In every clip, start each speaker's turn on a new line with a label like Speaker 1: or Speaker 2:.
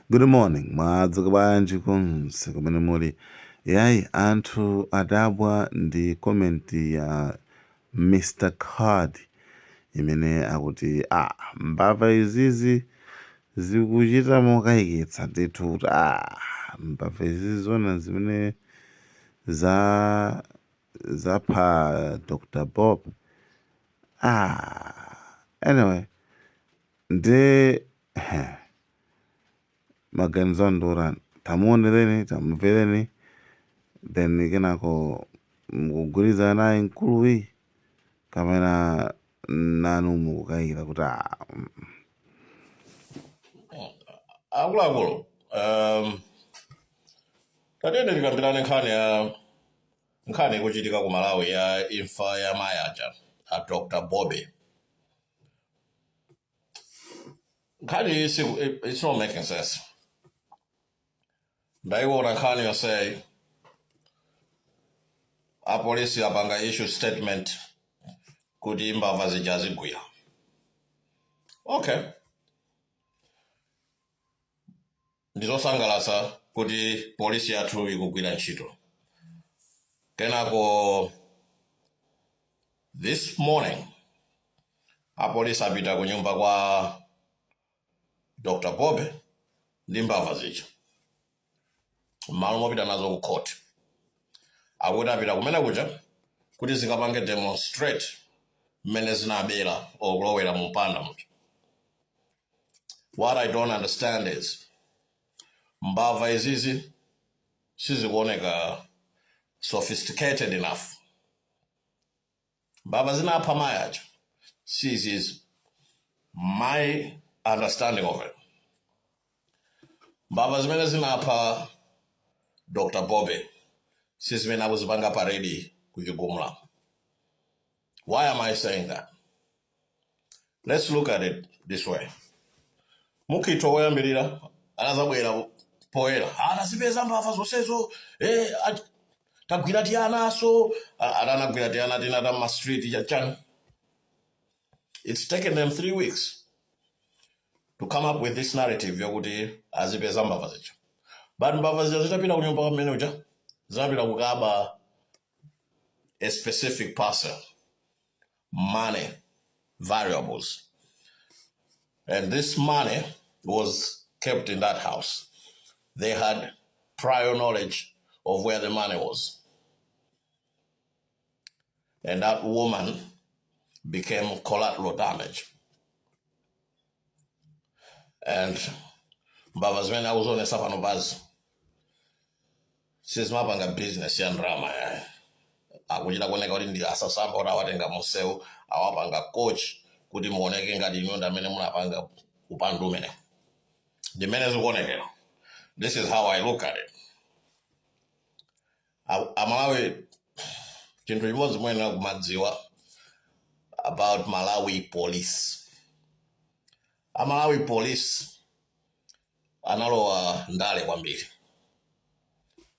Speaker 1: Good morning, mwadzuka bwanji konse kumene muli? Yayi, anthu adabwa ndi comment ya Mr Card imene akuti mbava izizi zikuchita mokayikitsa ndithu, kuti mbava izizi zona zimene za zapha Dr Bob. Anyway, ndi maganizo anu ndiotani? Tamuonereni, tamumvereni, then kenako mukugwirizana naye mkuluyi kapena nanu mukukayikira kuti
Speaker 2: Akuluakulu, tatiyeni tikambirane nkhani ya nkhani ikuchitika ku Malawi ya imfa ya mayi aja a Dr Bobe. Nkhani iyi it's not making sense. Ndaiona nkhani yonseyi. Apolisi apanga issue statement kuti mbava zija azigwira. Okay, ndizosangalatsa kuti polisi yathu ikugwira ntchito. Kenako this morning apolisi apita ku nyumba kwa Dr Bobe ndi mbava zija mmalo mopita nazo ku court. Akuti apita kumene kuja kuti zikapange demonstrate mmene zinabera okulowera mu mpanda muja. What I don't understand is mbava izizi sizikuoneka sophisticated enough. Mbava zinapha mayi aja sizizi, my understanding of it, mbava zimene zinapha Dr Bobe sizimene akuzipanga parade kuchigumula. Why am I saying that? Let's look at it this way. Mukhito woyambirira anazabwera poyera, anazipeza mbava zonsezo, tagwira tiyanaso, atanagwira tiyana tina ta mastreet chachani. It's taken them 3 weeks to come up with this narrative yokuti azipeza mbava zija. But mbava zija zitapita kunyumba kumene uja, zinapita kukaba a specific parcel, money, valuables, and this money was kept in that house. They had prior knowledge of where the money was, and that woman became collateral damage. And mbava zimene akuzionesa pano pazi sizimapanga business ya ndalama yayi. Akuchita kuoneka kuti ndi asasamba, kuti awatenga munsewu, awapanga coach kuti muoneke ngati inu ndi amene munapanga upandu umene. Ndimene zikuonekera. This is how I look at it. Amalawi, chinthu chimodzi muyenera kumadziwa about Malawi Police, Amalawi Police analowa ndale kwambiri.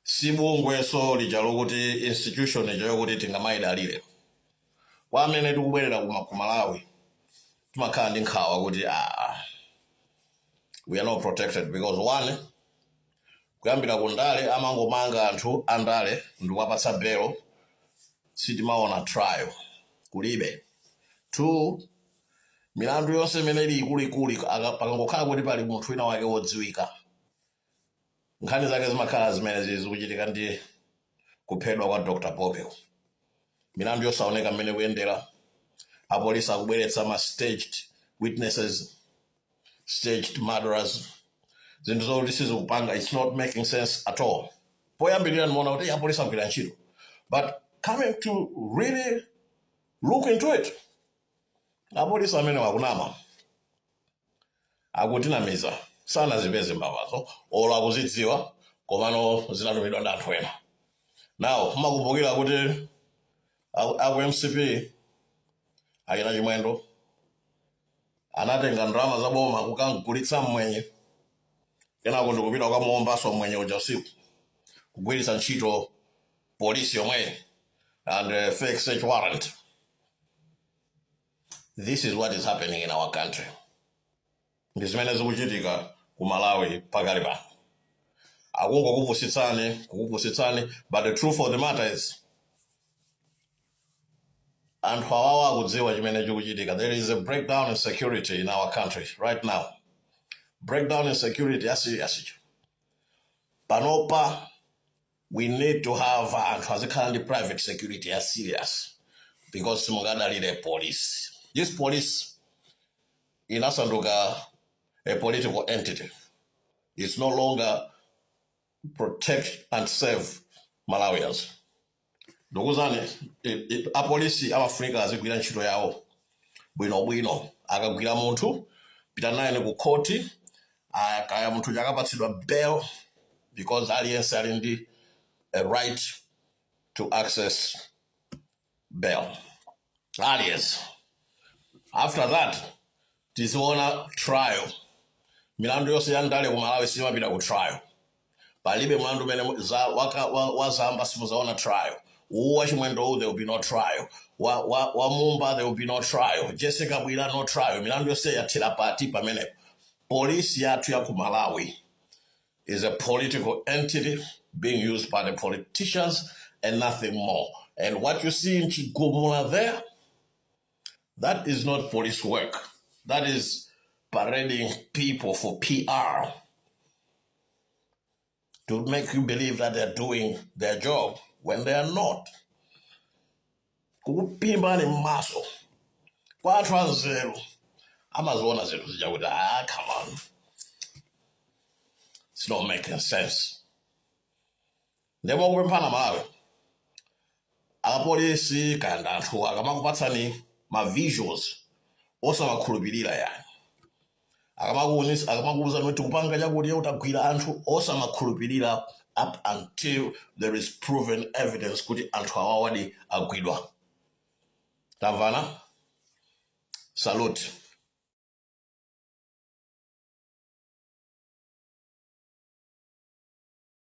Speaker 2: Si bungweso lija lokuti institution ija yokuti tingamayidalire. Kwa amene tikubwerera ku Malawi, timakhala ndi nkhawa kuti we are not protected, because one, kuyambira ku ndale, amangomanga anthu andale ndikuwapatsa belo, sitimaona trial, kulibe. Two, milandu yonse imene ili ikuluikulu, pakangokhala kuti pali munthu wina wake wodziwika, nkhani zake zimakhala zimene zili zikuchitika ndi kuphedwa kwa Dr Bobe, milandu yosaoneka mmene kuyendera. Apolisi akubweretsa ma staged witnesses, staged murderers, zinthu zokuti sizikupanga, it's not making sense at all. Poyambirira ndimaona kuti apolisi agwira ntchito, but coming to really look into it, apolisi amene wakunama, akutinamiza, sanazipeze mbavazo olo akuzidziwa, komano zinatumidwa ndi anthu ena. Now mmakumbukira kuti aku MCP achina Chimwendo anatenga ndalama za boma kukagulitsa mmwenye, kenako ndikupita kukamuombanso mmwenye uja usiku, kugwiritsa ntchito polisi yomweyi and fake search warrant. This is what is happening in our country. Ndi zimene zikuchitika Ku Malawi pakali pano akungokupusitsani, kukupusitsani, but the truth of the matter is anthu awawa akudziwa chimene chikuchitika. There is a breakdown in security in our country right now, breakdown in security ya serious. Panopa we need to have anthu azikhala ndi private security ya serious, because simungadalire police. This police inasanduka a political entity. It's no longer protect and serve Malawians. Ndikuzani, apolisi amafunika azigwira ntchito yawo bwinobwino. Akagwira munthu, pita naye ku khoti. Kaya munthu chakapatsidwa bail, because aliyense ali ndi a right to access bail, aliyense. After that tiziona trial. Milandu yonse ya ndale ku Malawi simapita ku trial. Palibe mlandu umene wa Zamba simuzaona trial. Uwu wa Chimwendo, there will be no trial. Wa Mumba, there will be no trial. Jessica Bwira, no trial. Milandu yonse yathera pati pamenepo? Polisi yathu ya ku Malawi is a political entity being used by the politicians and nothing more. And what you see in Chigumula there, that is not police work. That is parading people for PR to make you believe that they're doing their job when they are not. Kukupimba ni maso kwa anthu anzeru amaziona zinthu zija kuti, "Ah, come on, it's not making sense." Ndemo kupemphana, Malawi, apolisi kaya anthu akamakupatsani ma visuals, osamakhulupirira yani. Akamakuwuza kuti kupanga chakuti, utagwira anthu, osamakhulupirira up until there is proven evidence kuti anthu awawadi agwidwa. Tamvana? Salute.